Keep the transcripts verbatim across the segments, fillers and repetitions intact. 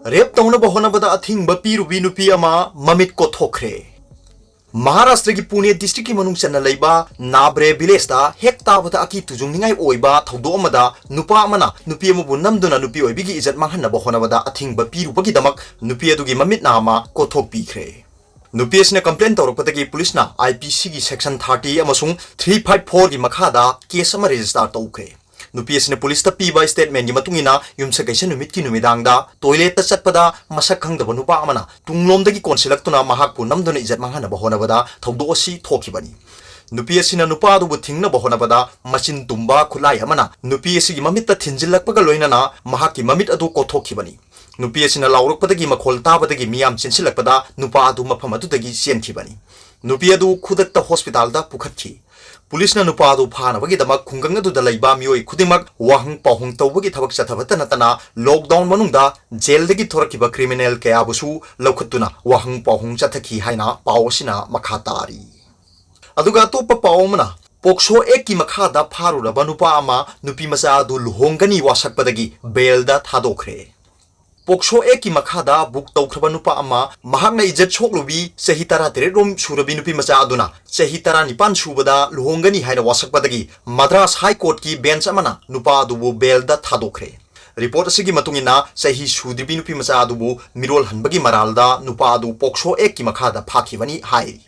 ꯔꯦꯞ ꯇꯧꯅꯕ ꯍꯣꯠꯅꯕꯗ ꯑꯊꯤꯡꯕ ꯄꯤꯔꯨꯕꯤ ꯅꯨꯄꯤ ꯑꯃ ꯃꯃꯤꯠ ꯀꯣꯠꯊꯣꯛꯈ꯭ꯔꯦ꯫ ꯃꯍꯥꯔꯥꯁꯇ꯭ꯔꯒꯤ ꯄꯨꯅꯦ ꯗꯤꯁꯇ꯭ꯔꯤꯛꯀꯤ ꯃꯅꯨꯡ ꯆꯟꯅ ꯂꯩꯕ ꯅꯥꯕ꯭ꯔꯦ ꯚꯤꯂꯦꯖꯇ ꯍꯦꯛ ꯇꯥꯕꯗ ꯑꯀꯤ ꯇꯨꯖꯨꯡꯅꯤꯡꯉꯥꯏ ꯑꯣꯏꯕ ꯊꯧꯗꯣꯛ ꯑꯃꯗ ꯅꯨꯄꯥ ꯑꯃꯅ ꯅꯨꯄꯤ ꯑꯃꯕꯨ ꯅꯝꯗꯨꯅ ꯅꯨꯄꯤ ꯑꯣꯏꯕꯤꯒꯤ ꯏꯖꯠ ꯃꯥꯡꯍꯟꯅꯕ ꯍꯣꯠꯅꯕꯗ ꯑꯊꯤꯡꯕ ꯄꯤꯔꯨꯕꯒꯤꯗꯃꯛ ꯅꯨꯄꯤ ꯑꯗꯨꯒꯤ ꯃꯃꯤꯠ ꯅꯥ ꯑꯃ ꯀꯣꯠꯊꯣꯛꯄꯤꯈ꯭ꯔꯦ꯫ ꯅꯨꯄꯤ ꯑꯁꯤꯅ ꯀꯝꯄ꯭ꯂꯦꯟ ꯇꯧꯔꯛꯄꯗꯒꯤ ꯄꯨꯂꯤꯁꯅ ꯑꯥꯏ ꯄꯤ ꯁꯤꯒꯤ ꯁꯦꯛꯁꯟ ꯊꯥꯔꯇꯤ ꯑꯃꯁꯨꯡ ꯊ꯭ꯔꯤ ꯐꯥꯏꯚ ꯐꯣꯔꯒꯤ ꯃꯈꯥꯗ ꯀꯦꯁ ꯑꯃ ꯔꯦꯖꯤꯁꯇꯥꯔ ꯇꯧꯈ꯭ꯔꯦ꯫ ꯅꯨꯄꯤ ꯑꯁꯤꯅ ꯄꯨꯂꯤꯁꯇ ꯄꯤꯕ ꯁ꯭ꯇꯦꯠꯃꯦꯟꯒꯤ ꯃꯇꯨꯡ ꯏꯟꯅ, ꯌꯨꯝꯁꯀꯩꯁ ꯅꯨꯃꯤꯠꯀꯤ ꯅꯨꯃꯤꯗꯥꯡꯗ ꯇꯣꯏꯂꯦꯠꯇ ꯆꯠꯄꯗ ꯃꯁꯛ ꯈꯪꯗꯕ ꯅꯨꯄꯥ ꯑꯃꯅ ꯇꯨꯡꯂꯣꯝꯗꯒꯤ ꯀꯣꯟꯁꯤꯜꯂꯛꯇꯨꯅ ꯃꯍꯥꯛꯄꯨ ꯅꯝꯗꯨꯅ ꯏꯖꯠ ꯃꯥꯡꯍꯟꯅꯕ ꯍꯣꯠꯅꯕꯗ ꯊꯧꯗꯣꯛ ꯑꯁꯤ ꯊꯣꯛꯈꯤꯕꯅꯤ꯫ ꯅꯨꯄꯤ ꯑꯁꯤꯅ ꯅꯨꯄꯥ ꯑꯗꯨꯕꯨ ꯊꯤꯡꯅꯕ ꯍꯣꯠꯅꯕꯗ ꯃꯆꯤꯟ ꯇꯨꯝꯕ ꯈꯨꯠꯂꯥꯏ ꯑꯃꯅ ꯅꯨꯄꯤ ꯑꯁꯤꯒꯤ ꯃꯃꯤꯠꯇ ꯊꯤꯟꯖꯤꯜꯂꯛꯄꯒ ꯂꯣꯏꯅꯅ ꯃꯍꯥꯛꯀꯤ ꯃꯃꯤꯠ ꯑꯗꯨ ꯀꯣꯠꯊꯣꯛꯈꯤꯕꯅꯤ꯫ ꯅꯨꯄꯤ ꯑꯁꯤꯅ ꯂꯥꯎꯔꯛꯄꯗꯒꯤ ꯃꯈꯣꯜ ꯇꯥꯕꯗꯒꯤ ꯃꯤꯌꯥꯝ ꯆꯦꯟꯁꯤꯜꯂꯛꯄꯗ ꯅꯨꯄꯥ ꯑꯗꯨ ꯃꯐꯝ ꯑꯗꯨꯗꯒꯤ ꯆꯦꯟꯈꯤꯕꯅꯤ꯫ ꯅꯨꯄꯤ ꯑꯗꯨ ꯈꯨꯗꯛꯇ ꯍꯣꯁꯄꯤꯇꯥꯜꯗ ꯄꯨꯈꯠꯈꯤ꯫ ꯄꯨꯂꯤꯁꯅ ꯅꯨꯄꯥ ꯑꯗꯨ ꯐꯥꯅꯕꯒꯤꯗꯃꯛ ꯈꯨꯡꯒꯪ ꯑꯗꯨꯗ ꯂꯩꯕ ꯃꯤꯑꯣꯏ ꯈꯨꯗꯤꯡꯃꯛ ꯋꯥꯍꯪ ꯄꯥꯎꯍꯪ ꯇꯧꯕꯒꯤ ꯊꯕꯛ ꯆꯠꯊꯕꯇ ꯅꯠꯇꯅ ꯂꯣꯛꯗꯥꯎꯟ ꯃꯅꯨꯡꯗ ꯖꯦꯜꯗꯒꯤ ꯊꯣꯔꯛꯈꯤꯕ ꯀ꯭ꯔꯤꯃꯤꯅꯦꯜ ꯀꯌꯥꯕꯨꯁꯨ ꯂꯧꯈꯠꯇꯨꯅ ꯋꯥꯍꯪ ꯄꯥꯎꯍꯪ ꯆꯠꯊꯈꯤ ꯍꯥꯏꯅ ꯄꯥꯎ ꯑꯁꯤꯅ ꯃꯈꯥ ꯇꯥꯔꯤ꯫ ꯑꯗꯨꯒ ꯑꯇꯣꯞꯄ ꯄꯥꯎ ꯑꯃꯅ, ꯄꯣꯛꯁꯣ ꯑꯦꯛꯀꯤ ꯃꯈꯥꯗ ꯐꯥꯔꯨꯔꯕ ꯅꯨꯄꯥ ꯑꯃ ꯅꯨꯄꯤ ꯃꯆꯥ ꯑꯗꯨ ꯂꯨꯍꯣꯡꯒꯅꯤ ꯋꯥꯁꯛꯄꯗꯒꯤ ꯕꯦꯜꯗ ꯊꯥꯗꯣꯛꯈ꯭ꯔꯦ꯫ ꯄꯣꯛꯁꯣ ꯑꯦꯛꯀꯤ ꯃꯈꯥꯗ ꯕꯨꯛ ꯇꯧꯈ꯭ꯔꯕ ꯅꯨꯄꯥ ꯑꯃ ꯃꯍꯥꯛꯅ ꯏꯖꯠ ꯁꯣꯛꯂꯨꯕꯤ ꯆꯍꯤ ꯇꯔꯥꯇꯔꯦꯠ ꯔꯣꯝ ꯁꯨꯔꯕꯤ ꯅꯨꯄꯤ ꯃꯆꯥ ꯑꯗꯨꯅ ꯆꯍꯤ ꯇꯔꯥꯅꯤꯄꯥꯟ ꯁꯨꯕꯗ ꯂꯨꯍꯣꯡꯒꯅꯤ ꯍꯥꯏꯅ ꯋꯥꯁꯛꯄꯗꯒꯤ ꯃꯗ꯭ꯔꯥꯁ ꯍꯥꯏ ꯀꯣꯔꯠꯀꯤ ꯕꯦꯟꯆ ꯑꯃꯅ ꯅꯨꯄꯥ ꯑꯗꯨꯕꯨ ꯕꯦꯜꯗ ꯊꯥꯗꯣꯛꯈ꯭ꯔꯦ꯫ ꯔꯤꯄꯣꯔꯠ ꯑꯁꯤꯒꯤ ꯃꯇꯨꯡ ꯏꯟꯅ, ꯆꯍꯤ ꯁꯨꯗ꯭ꯔꯤꯕꯤ ꯅꯨꯄꯤ ꯃꯆꯥ ꯑꯗꯨꯕꯨ ꯃꯤꯔꯣꯜ ꯍꯟꯕꯒꯤ ꯃꯔꯥꯜꯗ ꯅꯨꯄꯥ ꯑꯗꯨ ꯄꯣꯛꯁꯣ ꯑꯦꯛꯀꯤ ꯃꯈꯥꯗ ꯐꯥꯈꯤꯕꯅꯤ ꯍꯥꯏꯔꯤ꯫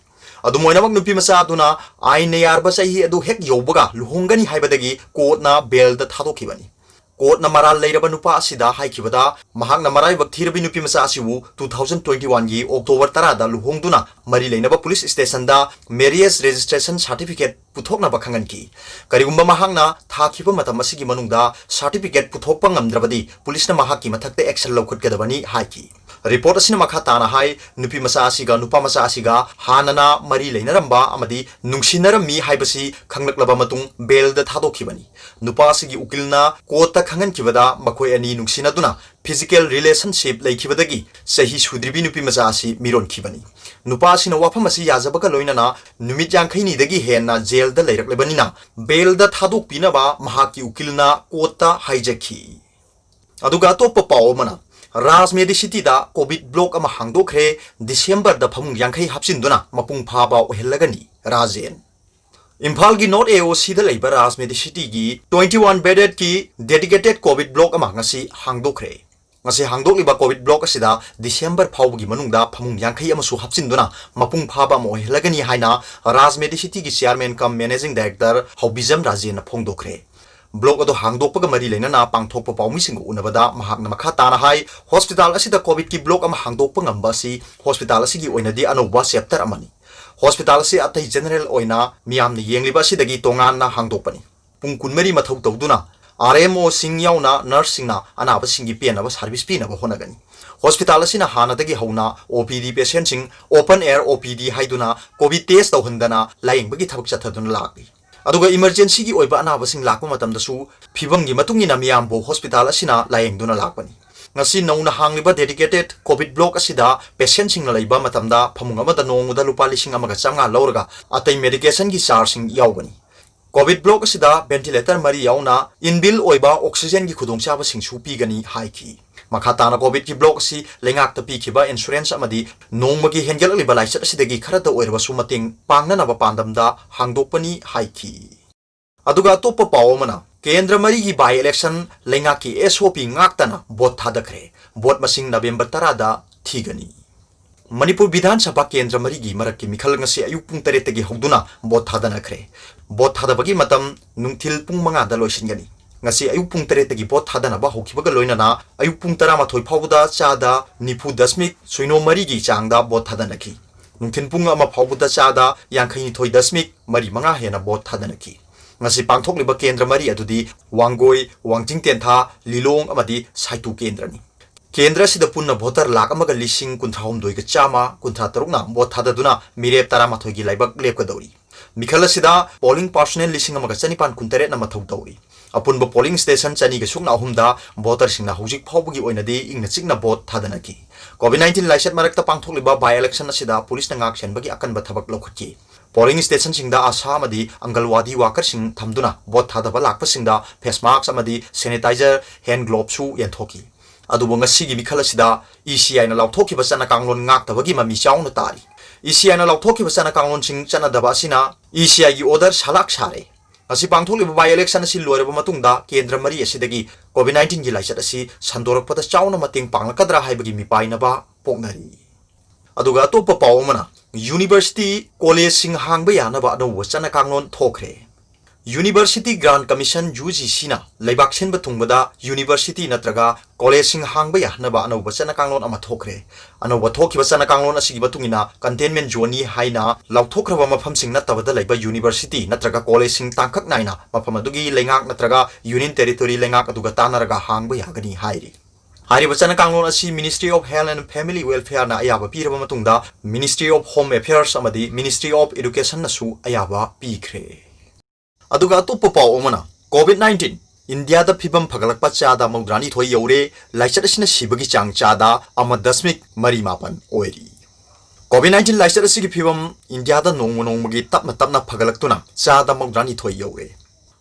ꯑꯗꯨꯝ ꯑꯣꯏꯅꯃꯛ, ꯅꯨꯄꯤ ꯃꯆꯥ ꯑꯗꯨꯅ ꯑꯥꯏꯟꯅ ꯌꯥꯔꯕ ꯆꯍꯤ ꯑꯗꯨ ꯍꯦꯛ ꯌꯧꯕꯒ ꯂꯨꯍꯣꯡꯒꯅꯤ ꯍꯥꯏꯕꯗꯒꯤ ꯀꯣꯔꯠꯅ ꯕꯦꯜꯗ ꯊꯥꯗꯣꯛꯈꯤꯕꯅꯤ꯫ ꯀꯣꯔꯠꯅ ꯃꯔꯥꯜ ꯂꯩꯔꯕ ꯅꯨꯄꯥ ꯑꯁꯤꯗ ꯍꯥꯏꯈꯤꯕꯗ, ꯃꯍꯥꯛꯅ ꯃꯔꯥꯏꯕꯛ ꯊꯤꯔꯕꯤ ꯅꯨꯄꯤ ꯃꯆꯥ ꯑꯁꯤꯕꯨ ꯇꯨ ꯊꯥꯎꯖꯟ ꯇ꯭ꯋꯦꯟꯇꯤ ꯋꯥꯟꯒꯤ ꯑꯣꯛꯇꯣꯕꯔ ꯇꯔꯥꯗ ꯂꯨꯍꯣꯡꯗꯨꯅ ꯃꯔꯤ ꯂꯩꯅꯕ ꯄꯨꯂꯤꯁ ꯁ꯭ꯇꯦꯁꯟꯗ ꯃꯦꯔꯤꯌꯦꯖ ꯔꯦꯖꯤꯁꯇ꯭ꯔꯦꯁꯟ ꯁꯥꯔꯇꯤꯐꯤꯀꯦꯠ ꯄꯨꯊꯣꯛꯅꯕ ꯈꯪꯍꯟꯈꯤ꯫ ꯀꯔꯤꯒꯨꯝꯕ ꯃꯍꯥꯛꯅ ꯊꯥꯈꯤꯕ ꯃꯇꯝ ꯑꯁꯤꯒꯤ ꯃꯅꯨꯡꯗ ꯁꯥꯔꯇꯤꯐꯤꯀꯦꯠ ꯄꯨꯊꯣꯛꯄ ꯉꯝꯗ꯭ꯔꯕꯗꯤ ꯄꯨꯂꯤꯁꯅ ꯃꯍꯥꯛꯀꯤ ꯃꯊꯛꯇ ꯑꯦꯛꯁꯟ ꯂꯧꯈꯠꯀꯗꯕꯅꯤ ꯍꯥꯏꯈꯤ꯫ ꯔꯤꯄꯣꯔꯠ ꯑꯁꯤꯅ ꯃꯈꯥ ꯇꯥꯅ ꯍꯥꯏ, ꯅꯨꯄꯤ ꯃꯆꯥ ꯑꯁꯤꯒ ꯅꯨꯄꯥ ꯃꯆꯥ ꯑꯁꯤꯒ ꯍꯥꯟꯅꯅ ꯃꯔꯤ ꯂꯩꯅꯔꯝꯕ ꯑꯃꯗꯤ ꯅꯨꯡꯁꯤꯅꯔꯝꯃꯤ ꯍꯥꯏꯕꯁꯤ ꯈꯪꯂꯛꯂꯕ ꯃꯇꯨꯡ ꯕꯦꯜꯗ ꯊꯥꯗꯣꯛꯈꯤꯕꯅꯤ꯫ ꯅꯨꯄꯥ ꯑꯁꯤꯒꯤ ꯎꯀꯤꯜꯅ ꯀꯣꯔꯠꯇ ꯈꯪꯍꯟꯈꯤꯕꯗ ꯃꯈꯣꯏ ꯑꯅꯤ ꯅꯨꯡꯁꯤꯅꯗꯨꯅ ꯐꯤꯖꯤꯀꯦꯜ ꯔꯤꯂꯦꯁꯟꯁꯤꯞ ꯂꯩꯈꯤꯕꯗꯒꯤ ꯆꯍꯤ ꯁꯨꯗ꯭ꯔꯤꯕꯤ ꯅꯨꯄꯤ ꯃꯆꯥ ꯑꯁꯤ ꯃꯤꯔꯣꯟꯈꯤꯕꯅꯤ꯫ ꯅꯨꯄꯥ ꯑꯁꯤꯅ ꯋꯥꯐꯝ ꯑꯁꯤ ꯌꯥꯖꯕꯒ ꯂꯣꯏꯅꯅ ꯅꯨꯃꯤꯠ ꯌꯥꯡꯈꯩꯅꯤꯗꯒꯤ ꯍꯦꯟꯅ ꯖꯦꯜꯗ ꯂꯩꯔꯛꯂꯕꯅꯤꯅ ꯕꯦꯜꯗ ꯊꯥꯗꯣꯛꯄꯤꯅꯕ ꯃꯍꯥꯛꯀꯤ ꯎꯀꯤꯜꯅ ꯀꯣꯔꯠꯇ ꯍꯥꯏꯖꯈꯤ꯫ ꯑꯗꯨꯒ ꯑꯇꯣꯞꯄ ꯄꯥꯎ ꯑꯃꯅ, ꯔꯥꯖ ꯃꯦꯗꯤꯁꯤꯇꯤꯗ ꯀꯣꯚꯤꯗ ꯕ꯭ꯂꯣꯛ ꯑꯃ ꯍꯥꯡꯗꯣꯛꯈ꯭ꯔꯦ, ꯗꯤꯁꯦꯝꯕꯔꯗ ꯐꯃꯨꯡ ꯌꯥꯡꯈꯩ ꯍꯥꯞꯆꯤꯟꯗꯨꯅ ꯃꯄꯨꯡ ꯐꯥꯕ ꯑꯣꯏꯍꯜꯂꯒꯅꯤ ꯔꯥꯖꯦꯟ꯫ ꯏꯝꯐꯥꯜꯒꯤ ꯅꯣꯔꯠ ꯑꯦ ꯑꯣ ꯁꯤꯗ ꯂꯩꯕ ꯔꯥꯖ ꯃꯦꯗꯤꯁꯤꯇꯤꯒꯤ twenty one beddedꯀꯤ dedicated COVID block ꯑꯃ ꯉꯁꯤ ꯍꯥꯡꯗꯣꯛꯈ꯭ꯔꯦ꯫ ꯉꯁꯤ ꯍꯥꯡꯗꯣꯛꯂꯤꯕ ꯀꯣꯚꯤꯗ ꯕ꯭ꯂꯣꯛ ꯑꯁꯤꯗ ꯗꯤꯁꯦꯝꯕꯔ ꯐꯥꯎꯕꯒꯤ ꯃꯅꯨꯡꯗ ꯐꯃꯨꯡ ꯌꯥꯡꯈꯩ ꯑꯃꯁꯨ ꯍꯥꯞꯆꯤꯟꯗꯨꯅ ꯃꯄꯨꯡ ꯐꯥꯕ ꯑꯃ ꯑꯣꯏꯍꯜꯂꯒꯅꯤ ꯍꯥꯏꯅ ꯔꯥꯖ ꯃꯦꯗꯤꯁꯤꯇꯤꯒꯤ chairman cum managing director ꯍꯧꯕꯤꯖꯝ ꯔꯥꯖꯦꯟꯅ ꯐꯣꯡꯗꯣꯛꯈ꯭ꯔꯦ꯫ ꯕ꯭ꯂꯣꯛ ꯑꯗꯨ ꯍꯥꯡꯗꯣꯛꯄꯒ ꯃꯔꯤ ꯂꯩꯅꯅ ꯄꯥꯡꯊꯣꯛꯄ ꯄꯥꯎꯃꯤꯁꯤꯡꯒ ꯎꯅꯕꯗ ꯃꯍꯥꯛꯅ ꯃꯈꯥ ꯇꯥꯅ ꯍꯥꯏ, ꯍꯣꯁꯄꯤꯇꯥꯜ ꯑꯁꯤꯗ ꯀꯣꯚꯤꯗꯀꯤ ꯕ꯭ꯂꯣꯛ ꯑꯃ ꯍꯥꯡꯗꯣꯛꯄ ꯉꯝꯕ ꯑꯁꯤ ꯍꯣꯁꯄꯤꯇꯥꯜ ꯑꯁꯤꯒꯤ ꯑꯣꯏꯅꯗꯤ ꯑꯅꯧꯕ chapter ꯑꯃꯅꯤ꯫ ꯍꯣꯁꯄꯤꯇꯥꯜ ꯑꯁꯤ ꯑꯇꯩ general ꯑꯣꯏꯅ ꯃꯤꯌꯥꯝꯅ ꯌꯦꯡꯂꯤꯕ ꯑꯁꯤꯗꯒꯤ ꯇꯣꯉꯥꯟꯅ ꯍꯥꯡꯗꯣꯛꯄꯅꯤ꯫ ꯄꯨꯡ ꯀꯨꯟꯃꯔꯤ ꯃꯊꯧ ꯇꯧꯗꯨꯅ RMOꯁꯤꯡ ꯌꯥꯎꯅ nurseꯁꯤꯡꯅ ꯑꯅꯥꯕꯁꯤꯡꯒꯤ ꯄꯦꯟꯅꯕ service ꯄꯤꯅꯕ ꯍꯣꯠꯅꯒꯅꯤ꯫ ꯍꯣꯁꯄꯤꯇꯥꯜ ꯑꯁꯤꯅ ꯍꯥꯟꯅꯗꯒꯤ ꯍꯧꯅ OPD patientꯁꯤꯡ open air OPD ꯍꯥꯏꯗꯨꯅ ꯀꯣꯚꯤꯗ test ꯇꯧꯍꯟꯗꯅ ꯂꯥꯌꯦꯡꯕꯒꯤ ꯊꯕꯛ ꯆꯠꯊꯗꯨꯅ ꯂꯥꯛꯂꯤ꯫ ꯑꯗꯨꯒ emergencyꯒꯤ ꯑꯣꯏꯕ ꯑꯅꯥꯕꯁꯤꯡ ꯂꯥꯛꯄ ꯃꯇꯝꯗꯁꯨ ꯐꯤꯕꯝꯒꯤ ꯃꯇꯨꯡ ꯏꯟꯅ ꯃꯤꯌꯥꯝꯕꯨ ꯍꯣꯁꯄꯤꯇꯥꯜ ꯑꯁꯤꯅ ꯂꯥꯌꯦꯡꯗꯨꯅ ꯂꯥꯛꯄꯅꯤ꯫ ꯉꯁꯤ ꯅꯧꯅ ꯍꯥꯡꯂꯤꯕ dedicated ꯀꯣꯚꯤꯗ ꯕ꯭ꯂꯣꯛ ꯑꯁꯤꯗ patientꯁꯤꯡꯅ ꯂꯩꯕ ꯃꯇꯝꯗ ꯐꯃꯨꯡ ꯑꯃꯗ ꯅꯣꯡꯃꯗ ꯂꯨꯄꯥ ꯂꯤꯁꯤꯡ ꯑꯃꯒ ꯆꯥꯝꯃꯉꯥ ꯂꯧꯔꯒ ꯑꯇꯩ medicationꯒꯤ chargeꯁꯤꯡ ꯌꯥꯎꯒꯅꯤ꯫ ꯀꯣꯚꯤꯗ ꯕ꯭ꯂꯣꯛ ꯑꯁꯤꯗ ventilator ꯃꯔꯤ ꯌꯥꯎꯅ inbuilt ꯑꯣꯏꯕ oxygenꯒꯤ ꯈꯨꯗꯣꯡꯆꯥꯕꯁꯤꯡꯁꯨ ꯄꯤꯒꯅꯤ ꯍꯥꯏꯈꯤ꯫ ꯃꯈꯥ ꯇꯥꯅ ꯀꯣꯚꯤꯗꯀꯤ ꯕ꯭ꯂꯣꯛ ꯑꯁꯤ ꯂꯩꯉꯥꯛꯇ ꯄꯤꯈꯤꯕ insurance ꯑꯃꯗꯤ ꯅꯣꯡꯃꯒꯤ ꯍꯦꯟꯒꯠꯂꯛꯂꯤꯕ ꯂꯥꯏꯆꯠ ꯑꯁꯤꯗꯒꯤ ꯈꯔꯇ ꯑꯣꯏꯔꯕꯁꯨ ꯃꯇꯦꯡ ꯄꯥꯡꯅꯅꯕ ꯄꯥꯟꯗꯝꯗ ꯍꯥꯡꯗꯣꯛꯄꯅꯤ ꯍꯥꯏꯈꯤ꯫ ꯑꯗꯨꯒ ꯑꯇꯣꯞꯄ ꯄꯥꯎ ꯑꯃꯅ, ꯀꯦꯟꯗ꯭ꯔ ꯃꯔꯤꯒꯤ by election ꯂꯩꯉꯥꯛꯀꯤ SOP ꯉꯥꯛꯇꯅ ꯚꯣꯠ ꯊꯥꯗꯈ꯭ꯔꯦ꯫ ꯚꯣꯠ ꯃꯁꯤꯡ ꯅꯕꯦꯝꯕꯔ ꯇꯔꯥꯗ ꯊꯤꯒꯅꯤ꯫ ꯃꯅꯤꯄꯨꯔ ꯕꯤꯙꯥꯟ ꯁꯚꯥ ꯀꯦꯟꯗ꯭ꯔ ꯃꯔꯤꯒꯤ ꯃꯔꯛꯀꯤ ꯃꯤꯈꯜ ꯉꯁꯤ ꯑꯌꯨꯛ ꯄꯨꯡ ꯇꯔꯦꯠꯇꯒꯤ ꯍꯧꯗꯨꯅ ꯚꯣꯠ ꯊꯥꯗꯅꯈ꯭ꯔꯦ꯫ ꯚꯣꯠ ꯊꯥꯗꯕꯒꯤ ꯃꯇꯝ ꯅꯨꯡꯊꯤꯜ ꯄꯨꯡ ꯃꯉꯥꯗ ꯂꯣꯏꯁꯤꯟꯒꯅꯤ꯫ ꯉꯁꯤ ꯑꯌꯨꯛ ꯄꯨꯡ ꯇꯔꯦꯠꯇꯒꯤ ꯚꯣꯠ ꯊꯥꯗꯅꯕ ꯍꯧꯈꯤꯕꯒ ꯂꯣꯏꯅꯅ ꯑꯌꯨꯛ ꯄꯨꯡ ꯇꯔꯥꯃꯥꯊꯣꯏ ꯐꯥꯎꯕꯗ ꯆꯥꯗ ꯅꯤꯐꯨ ꯗꯁꯃꯤꯛ ꯁꯤꯅꯣ ꯃꯔꯤꯒꯤ ꯆꯥꯡꯗ ꯚꯣꯠ ꯊꯥꯗꯅꯈꯤ꯫ ꯅꯨꯡꯊꯤꯜ ꯄꯨꯡ ꯑꯃ ꯐꯥꯎꯕꯗ ꯆꯥꯗ ꯌꯥꯡꯈꯩꯅꯤꯊꯣꯏ ꯗꯁꯃꯤꯛ ꯃꯔꯤ ꯃꯉꯥ ꯍꯦꯟꯅ ꯚꯣꯠ ꯊꯥꯗꯅꯈꯤ꯫ ꯉꯁꯤ ꯄꯥꯡꯊꯣꯛꯂꯤꯕ ꯀꯦꯟꯗ꯭ꯔ ꯃꯔꯤ ꯑꯗꯨꯗꯤ ꯋꯥꯡꯒꯣꯏ, ꯋꯥꯡꯖꯤꯡ ꯇꯦꯟꯊꯥ, ꯂꯤꯂꯣꯡ ꯑꯃꯗꯤ ꯁꯥꯏꯇꯨ ꯀꯦꯟꯗ꯭ꯔꯅꯤ꯫ ꯀꯦꯟꯗ꯭ꯔ ꯑꯁꯤꯗ ꯄꯨꯟꯅ voter ꯂꯥꯈ ꯑꯃꯒ ꯂꯤꯁꯤꯡ ꯀꯨꯟꯊ꯭ꯔꯥꯍꯨꯝꯗꯣꯏꯒ ꯆꯥꯝꯃ ꯀꯨꯟꯊ꯭ꯔꯥ ꯇꯔꯨꯛꯅ ꯚꯣꯠ ꯊꯥꯗꯗꯨꯅ ꯃꯤꯔꯦꯞ ꯇꯔꯥꯃꯥꯊꯣꯏꯒꯤ ꯂꯥꯏꯕꯛ ꯂꯦꯞꯀꯗꯧꯔꯤ꯫ ꯃꯤꯈꯜ ꯑꯁꯤꯗ polling personnel ꯂꯤꯁꯤꯡ ꯑꯃꯒ ꯆꯅꯤꯄꯥꯟ ꯀꯨꯟꯇꯔꯦꯠꯅ ꯃꯊꯧ ꯇꯧꯔꯤ꯫ ꯑꯄꯨꯟꯕ polling station ꯆꯅꯤꯒ ꯁꯨꯞꯅ ꯑꯍꯨꯝꯗ voterꯁꯤꯡꯅ ꯍꯧꯖꯤꯛ ꯐꯥꯎꯕꯒꯤ ꯑꯣꯏꯅꯗꯤ ꯏꯪꯅ ꯆꯤꯛꯅ ꯚꯣꯠ ꯊꯥꯗꯅꯈꯤ꯫ COVID nineteen ꯂꯥꯏꯆꯠ ꯃꯔꯛꯇ ꯄꯥꯡꯊꯣꯛꯂꯤꯕ by election ꯑꯁꯤꯗ ꯄꯨꯂꯤꯁꯅ ꯉꯥꯛ ꯁꯦꯟꯕꯒꯤ ꯑꯀꯟꯕ ꯊꯕꯛ ꯂꯧꯈꯠꯈꯤ꯫ Polling stationꯁꯤꯡꯗ ASHA ꯑꯃꯗꯤ ANGANWADI workerꯁꯤꯡ ꯊꯝꯗꯨꯅ vote ꯊꯥꯗꯕ ꯂꯥꯛꯄꯁꯤꯡꯗ face mask ꯑꯃꯗꯤ sanitizer, hand gloveꯁꯨ ꯌꯦꯟꯊꯣꯛꯈꯤ꯫ ꯑꯗꯨꯕꯨ ꯉꯁꯤꯒꯤ ꯃꯤꯈꯜ ꯑꯁꯤꯗ ECIꯅ ꯂꯥꯎꯊꯣꯛꯈꯤꯕ ꯆꯠꯅ ꯀꯥꯡꯂꯣꯟ ꯉꯥꯛꯇꯕꯒꯤ ꯃꯃꯤ ꯆꯥꯎꯅ ꯇꯥꯔꯤ꯫ ECIꯅ ꯂꯥꯎꯊꯣꯛꯈꯤꯕ ꯆꯠꯅ ꯀꯥꯡꯂꯣꯟꯁꯤꯡ ꯆꯠꯅꯗꯕ ꯑꯁꯤꯅ ECIꯒꯤ order ꯁꯂꯥꯛ ꯁꯥꯔꯦ꯫ ꯉꯁꯤ ꯄꯥꯡꯊꯣꯛꯂꯤꯕ by election ꯑꯁꯤ ꯂꯣꯏꯔꯕ ꯃꯇꯨꯡꯗ ꯀꯦꯟꯗ꯭ꯔ ꯃꯔꯤ ꯑꯁꯤꯗꯒꯤ COVID nineteenꯒꯤ ꯂꯥꯏꯆꯠ ꯑꯁꯤ ꯁꯟꯗꯣꯔꯛꯄꯗ ꯆꯥꯎꯅ ꯃꯇꯦꯡ ꯄꯥꯡꯂꯛꯀꯗ꯭ꯔꯥ ꯍꯥꯏꯕꯒꯤ ꯃꯤꯄꯥꯏꯅꯕ ꯄꯣꯛꯅꯔꯤ꯫ ꯑꯗꯨꯒ ꯑꯇꯣꯞꯄ ꯄꯥꯎ ꯑꯃꯅ, university, collegeꯁꯤꯡ ꯍꯥꯡꯕ ꯌꯥꯅꯕ ꯑꯅꯧꯕ ꯆꯠꯅ ꯀꯥꯡꯂꯣꯟ ꯊꯣꯛꯈ꯭ꯔꯦ꯫ University Grant Commission, UGCꯅ ꯂꯩꯕꯥꯛ ꯁꯤꯟꯕ ꯊꯨꯡꯕꯗ university ꯅꯠꯇ꯭ꯔꯒ collegeꯁꯤꯡ ꯍꯥꯡꯕ ꯌꯥꯍꯟꯅꯕ ꯑꯅꯧꯕ ꯆꯠꯅ ꯀꯥꯡꯂꯣꯟ ꯑꯃ ꯊꯣꯛꯈ꯭ꯔꯦ꯫ ꯑꯅꯧꯕ ꯊꯣꯛꯈꯤꯕ ꯆꯠꯅ ꯀꯥꯡꯂꯣꯟ ꯑꯁꯤꯒꯤ ꯃꯇꯨꯡ ꯏꯟꯅ, containment zoneꯅꯤ ꯍꯥꯏꯅ ꯂꯥꯎꯊꯣꯛꯈ꯭ꯔꯕ ꯃꯐꯝꯁꯤꯡ ꯅꯠꯇꯕꯗ ꯂꯩꯕ university ꯅꯠꯇ꯭ꯔꯒ collegeꯁꯤꯡ ꯇꯥꯡꯀꯛ ꯅꯥꯏꯅ ꯃꯐꯝ ꯑꯗꯨꯒꯤ ꯂꯩꯉꯥꯛ ꯅꯠꯇ꯭ꯔꯒ union territory ꯂꯩꯉꯥꯛ ꯑꯗꯨꯒ ꯇꯥꯟꯅꯔꯒ ꯍꯥꯡꯕ ꯌꯥꯒꯅꯤ ꯍꯥꯏꯔꯤ꯫ ꯍꯥꯏꯔꯤꯕ ꯆꯠꯅ ꯀꯥꯡꯂꯣꯟ ꯑꯁꯤ Ministry of Health and Family Welfareꯅ ꯑꯌꯥꯕ ꯄꯤꯔꯕ ꯃꯇꯨꯡꯗ, Ministry of Home Affairs ꯑꯃꯗꯤ Ministry of Educationꯅꯁꯨ ꯑꯌꯥꯕ ꯄꯤꯈ꯭ꯔꯦ꯫ ꯑꯗꯨꯒ ꯑꯇꯣꯞꯄ ꯄꯥꯎ ꯑꯃꯅ, COVID nineteen, ꯏꯟꯗꯤꯌꯥꯗ ꯐꯤꯕꯝ ꯐꯒꯠꯂꯛꯄ ꯆꯥꯗ ꯃꯧꯗ꯭ꯔꯥꯅꯤꯊꯣꯏ ꯌꯧꯔꯦ꯫ ꯂꯥꯏꯆꯠ ꯑꯁꯤꯅ ꯁꯤꯕꯒꯤ ꯆꯥꯡ ꯆꯥꯗ ꯑꯃ ꯗꯁꯃꯤꯛ ꯃꯔꯤ ꯃꯥꯄꯟ ꯑꯣꯏꯔꯤ꯫ COVID nineteen ꯂꯥꯏꯆꯠ ꯑꯁꯤꯒꯤ ꯐꯤꯕꯝ ꯏꯟꯗꯤꯌꯥꯗ ꯅꯣꯡꯃ ꯅꯣꯡꯃꯒꯤ ꯇꯞꯅ ꯇꯞꯅ ꯐꯒꯠꯂꯛꯇꯨꯅ ꯆꯥꯗ ꯃꯧꯗ꯭ꯔꯥꯅꯤꯊꯣꯏ ꯌꯧꯔꯦ꯫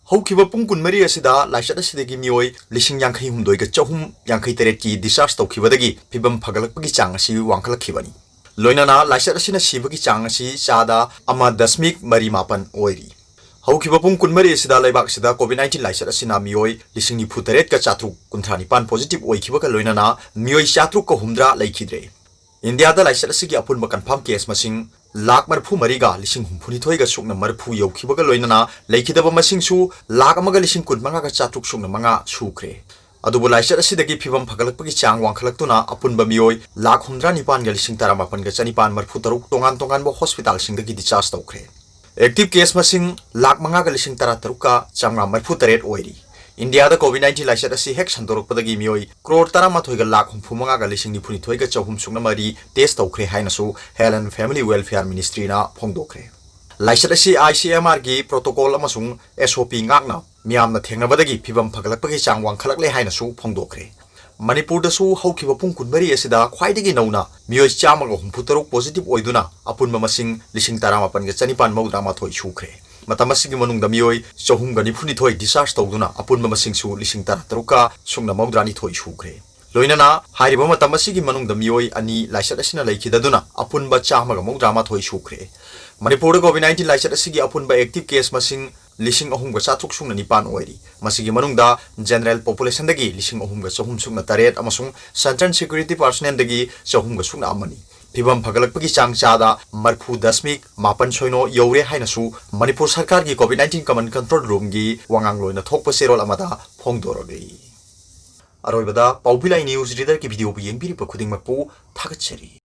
ꯍꯧꯈꯤꯕ ꯄꯨꯡ ꯀꯨꯟꯃꯔꯤ ꯑꯁꯤꯗ ꯂꯥꯏꯆꯠ ꯑꯁꯤꯗꯒꯤ ꯃꯤꯑꯣꯏ ꯂꯤꯁꯤꯡ ꯌꯥꯡꯈꯩ ꯍꯨꯝꯗꯣꯏꯒ ꯆꯍꯨꯝ ꯌꯥꯡꯈꯩ ꯇꯔꯦꯠꯀꯤ discharge ꯇꯧꯈꯤꯕꯗꯒꯤ ꯐꯤꯕꯝ ꯐꯒꯠꯂꯛꯄꯒꯤ ꯆꯥꯡ ꯑꯁꯤ ꯋꯥꯡꯈꯠꯂꯛꯈꯤꯕꯅꯤ꯫ ꯂꯣꯏꯅꯅ ꯂꯥꯏꯆꯠ ꯑꯁꯤꯅ ꯁꯤꯕꯒꯤ ꯆꯥꯡ ꯑꯁꯤ ꯆꯥꯗ ꯑꯃ ꯗꯁꯃꯤꯛ ꯃꯔꯤ ꯃꯥꯄꯟ ꯑꯣꯏꯔꯤ꯫ ꯍꯧꯈꯤꯕ ꯄꯨꯡ ꯀꯨꯟꯃꯔꯤ ꯑꯁꯤꯗ ꯂꯩꯕꯥꯛ ꯑꯁꯤꯗ COVID nineteen ꯂꯥꯏꯆꯠ ꯑꯁꯤꯅ ꯃꯤꯑꯣꯏ ꯂꯤꯁꯤꯡ ꯅꯤꯐꯨ ꯇꯔꯦꯠꯀ ꯆꯥꯇ꯭ꯔꯨꯛ ꯀꯨꯟꯊ꯭ꯔꯥ ꯅꯤꯄꯥꯟ positive ꯑꯣꯏꯈꯤꯕꯒ ꯂꯣꯏꯅꯅ ꯃꯤꯑꯣꯏ ꯆꯥꯇ꯭ꯔꯨꯛꯀ ꯍꯨꯝꯗ꯭ꯔꯥ ꯂꯩꯈꯤꯗ꯭ꯔꯦ꯫ ꯏꯟꯗꯤꯌꯥꯗ ꯂꯥꯏꯆꯠ ꯑꯁꯤꯒꯤ ꯑꯄꯨꯟꯕ confirm case ꯃꯁꯤꯡ ꯂꯥꯈ ꯃꯔꯤꯐꯨ ꯃꯔꯤꯒ ꯂꯤꯁꯤꯡ ꯍꯨꯝꯐꯨꯅꯤꯊꯣꯏꯒ ꯁꯨꯞꯅ ꯃꯔꯤꯐꯨ ꯌꯧꯈꯤꯕꯒ ꯂꯣꯏꯅꯅ ꯂꯩꯈꯤꯗꯕ ꯃꯁꯤꯡꯁꯨ ꯂꯥꯈ ꯑꯃꯒ ꯂꯤꯁꯤꯡ ꯀꯨꯟꯃꯉꯥꯒ ꯆꯥꯇ꯭ꯔꯨꯛ ꯁꯨꯞꯅ ꯃꯉꯥ ꯁꯨꯈ꯭ꯔꯦ꯫ ꯑꯗꯨꯕꯨ ꯂꯥꯏꯆꯠ ꯑꯁꯤꯗꯒꯤ ꯐꯤꯕꯝ ꯐꯒꯠꯂꯛꯄꯒꯤ ꯆꯥꯡ ꯋꯥꯡꯈꯠꯂꯛꯇꯨꯅ ꯑꯄꯨꯟꯕ ꯃꯤꯑꯣꯏ ꯂꯥꯈ ꯍꯨꯝꯗ꯭ꯔꯥ ꯅꯤꯄꯥꯟꯒ ꯂꯤꯁꯤꯡ ꯇꯔꯥꯃꯥꯄꯟꯒ ꯆꯅꯤꯄꯥꯟ ꯃꯔꯤꯐꯨ ꯇꯔꯨꯛ ꯇꯣꯉꯥꯟ ꯇꯣꯉꯥꯟꯕ hospitalꯁꯤꯡꯗꯒꯤ discharge ꯇꯧꯈ꯭ꯔꯦ꯫ Active case ꯃꯁꯤꯡ ꯂꯥꯈ ꯃꯉꯥꯒ ꯂꯤꯁꯤꯡ ꯇꯔꯥ ꯇꯔꯨꯛꯀ ꯆꯥꯝꯃꯉꯥ ꯃꯔꯤꯐꯨ ꯇꯔꯦꯠ ꯑꯣꯏꯔꯤ꯫ ꯏꯟꯗꯤꯌꯥꯗ COVID nineteen ꯂꯥꯏꯆꯠ ꯑꯁꯤ ꯍꯦꯛ ꯁꯟꯗꯣꯔꯛꯄꯗꯒꯤ ꯃꯤꯑꯣꯏ ꯀ꯭ꯔꯣꯔ ꯇꯔꯥꯃꯥꯊꯣꯏꯒ ꯂꯥꯈ ꯍꯨꯝꯐꯨ ꯃꯉꯥꯒ ꯂꯤꯁꯤꯡ ꯅꯤꯐꯨꯅꯤꯊꯣꯏꯒ ꯆꯍꯨꯝ ꯁꯨꯞꯅ ꯃꯔꯤ test ꯇꯧꯈ꯭ꯔꯦ ꯍꯥꯏꯅꯁꯨ Health and Family Welfare Ministryꯅ ꯐꯣꯡꯗꯣꯛꯈ꯭ꯔꯦ꯫ ꯂꯥꯏꯆꯠ ꯑꯁꯤ ICMRꯒꯤ protocol ꯑꯃꯁꯨꯡ SOP ꯉꯥꯛꯅ ꯃꯤꯌꯥꯝꯅ ꯊꯦꯡꯅꯕꯗꯒꯤ ꯐꯤꯕꯝ ꯐꯒꯠꯂꯛꯄꯒꯤ ꯆꯥꯡ ꯋꯥꯡꯈꯠꯂꯛꯂꯦ ꯍꯥꯏꯅꯁꯨ ꯐꯣꯡꯗꯣꯛꯈ꯭ꯔꯦ꯫ ꯃꯅꯤꯄꯨꯔꯗꯁꯨ ꯍꯧꯈꯤꯕ ꯄꯨꯡ ꯀꯨꯟꯃꯔꯤ ꯑꯁꯤꯗ ꯈ꯭ꯋꯥꯏꯗꯒꯤ ꯅꯧꯅ ꯃꯤꯑꯣꯏ ꯆꯥꯝꯃꯒ ꯍꯨꯝꯐꯨ ꯇꯔꯨꯛ positive ꯑꯣꯏꯗꯨꯅ ꯑꯄꯨꯟꯕ ꯃꯁꯤꯡ ꯂꯤꯁꯤꯡ ꯇꯔꯥꯃꯥꯄꯟꯒ ꯆꯅꯤꯄꯥꯟ ꯃꯧꯗ꯭ꯔꯥ ꯃꯥꯊꯣꯏ ꯁꯨꯈ꯭ꯔꯦ꯫ ꯃꯇꯝ ꯑꯁꯤꯒꯤ ꯃꯅꯨꯡꯗ ꯃꯤꯑꯣꯏ ꯆꯍꯨꯝꯒ ꯅꯤꯐꯨꯅꯤꯊꯣꯏ discharge ꯇꯧꯗꯨꯅ ꯑꯄꯨꯟꯕ ꯃꯁꯤꯡꯁꯨ ꯂꯤꯁꯤꯡ ꯇꯔꯥ ꯇꯔꯨꯛꯀ ꯁꯨꯞꯅ ꯃꯧꯗ꯭ꯔꯥ ꯅꯤꯊꯣꯏ ꯁꯨꯈ꯭ꯔꯦ꯫ ꯂꯣꯏꯅꯅ ꯍꯥꯏꯔꯤꯕ ꯃꯇꯝ ꯑꯁꯤꯒꯤ ꯃꯅꯨꯡꯗ ꯃꯤꯑꯣꯏ ꯑꯅꯤ ꯂꯥꯏꯆꯠ ꯑꯁꯤꯅ ꯂꯩꯈꯤꯗꯗꯨꯅ ꯑꯄꯨꯟꯕ ꯆꯥꯝꯃꯒ ꯃꯧꯗ꯭ꯔꯥ ꯃꯥꯊꯣꯏ ꯁꯨꯈ꯭ꯔꯦ꯫ ꯃꯅꯤꯄꯨꯔꯗ COVID nineteen ꯂꯥꯏꯆꯠ ꯑꯁꯤꯒꯤ ꯑꯄꯨꯟꯕ active case ꯃꯁꯤꯡ ꯂꯤꯁꯤꯡ ꯑꯍꯨꯝꯒ ꯆꯥꯇ꯭ꯔꯨꯛ ꯁꯨꯞꯅ ꯅꯤꯄꯥꯟ ꯑꯣꯏꯔꯤ꯫ ꯃꯁꯤꯒꯤ ꯃꯅꯨꯡꯗ general populationꯗꯒꯤ ꯂꯤꯁꯤꯡ ꯑꯍꯨꯝꯒ ꯆꯍꯨꯝ ꯁꯨꯞꯅ ꯇꯔꯦꯠ ꯑꯃꯁꯨꯡ central security personnelꯗꯒꯤ ꯆꯍꯨꯝꯒ ꯁꯨꯞꯅ ꯑꯃꯅꯤ꯫ ꯐꯤꯕꯝ ꯐꯒꯠꯂꯛꯄꯒꯤ ꯆꯥꯡ ꯆꯥꯗ ꯃꯔꯤꯐꯨ ꯗꯁꯃꯤꯛ ꯃꯥꯄꯟ ꯁꯣꯏꯅꯣ ꯌꯧꯔꯦ ꯍꯥꯏꯅꯁꯨ ꯃꯅꯤꯄꯨꯔ ꯁꯔꯀꯥꯔꯒꯤ COVID nineteen command control roomꯒꯤ ꯋꯥꯉꯥꯡꯂꯣꯏꯅ ꯊꯣꯛꯄ ꯆꯦꯔꯣꯜ ꯑꯃꯗ ꯐꯣꯡꯗꯣꯔꯛꯂꯤ꯫ ꯑꯔꯣꯏꯕꯗ ꯄꯥꯎꯕꯤ ꯂꯥꯏ news readerꯒꯤ videoꯕꯨ ꯌꯦꯡꯕꯤꯔꯤꯕ ꯈꯨꯗꯤꯡꯃꯛꯄꯨ ꯊꯥꯒꯠꯆꯔꯤ꯫